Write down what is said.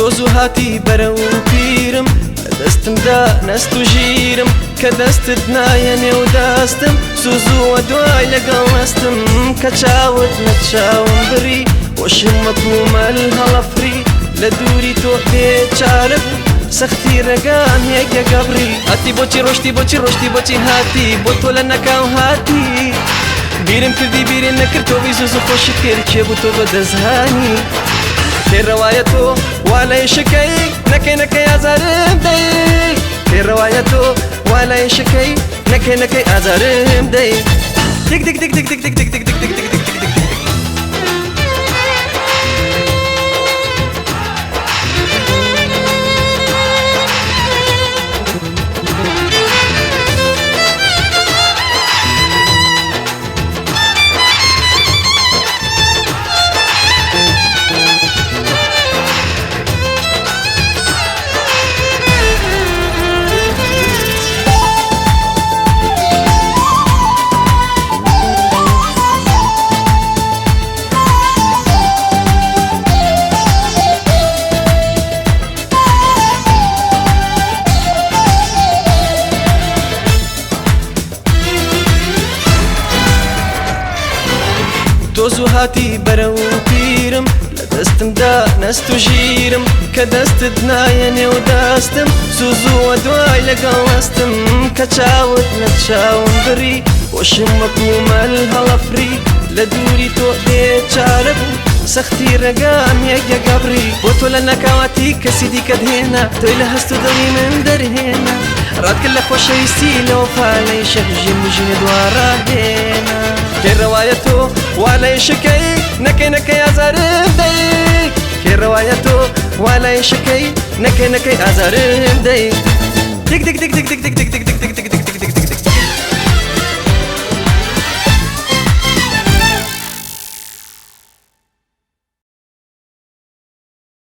تۆ زوو هاتی بەرەو پیرم، لە دەستمدا نەست و ژیرم، کە دەستت نایە نێو دەستم، زوو زووە دوای لەگەڵ نەستم، کە چاوت لە چاوم بڕی، وەشم وەکو مەل هەڵەفری، لە دووری تۆ بێچارە بوو، سەختی ڕێگام یەک گەبڕی. هاتی بۆچی ڕۆشتی، بۆچی ڕۆشتی، بۆچی هاتی، بۆ تۆ لە نەکاو هاتی، بیرم کردی بیرم نەکرد، تۆ زوو زوو خۆشت کرد، کێ بوو تۆ بەدەستهانی؟ کێ ڕەوایە تۆ وا لە ئیشەکەی نەکەی نەکەی ئازارم دەی؟ کێ ڕەوایە تۆ وا لە ئیشەکەی نەکەی نەکەی ئازارم دەی؟ دیک دیک دیک دیک دیک دیک دیک دیک دیک دیک دیک دیک دیک. تۆ زوو هاتی بەرەو پیرم، لە دەستمدا نەست و ژیرم، کە دەستت نایە نێو دەستم، زوو زووە دوای لەگەڵ نەستم، کە چاوت لە چاوم بڕی، وەشم وەکو مەل هەڵەفری، لە دووری تۆ بێچارە بوو، سەختی ڕێگام یەک گەبڕی. بۆ تۆ لە ناکاواتی کەسی دیکەت هێنا، تۆی لە هەست و دڵی من دەرهێنا، ڕات کرد لە خۆشەویستی، لە وەفا لە شەف ژین ژینە دوا ڕاهێنا. کێ ڕەوایە تۆ وا لە ئیشەکەی نەکەی نەکەی ئازارم دەی؟ کێ ڕەوایە تۆ وا لە ئیشەکەی نەکەی نەکەی ئازارم دەی؟ دیک دیک دیک دیک دیک دیک دیک دیک.